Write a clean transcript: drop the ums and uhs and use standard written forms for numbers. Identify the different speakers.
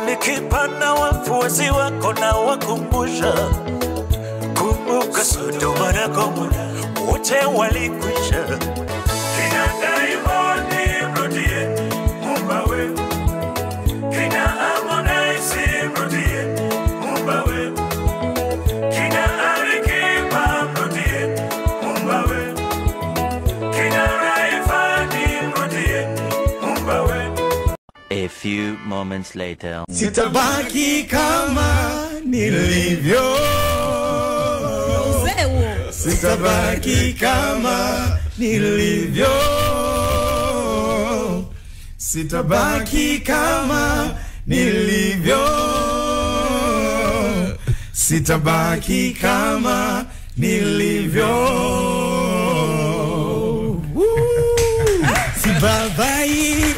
Speaker 1: Alikipa na wafuasi wako na wakumbusha, kumbuka Sodoma na Gomora wote walikwisha. Kina Diamond mrudie Muumba wetu, kina Harmonize mrudie Muumba wetu, kina Alikiba mrudie Muumba wetu, kina Rayvanny mrudie Muumba wetu.
Speaker 2: A few moments later.
Speaker 3: Sitabaki kama nilivyo. Sitabaki kama nilivyo. Sitabaki kama nilivyo. Sitabaki kama nilivyo. Sibabaiki.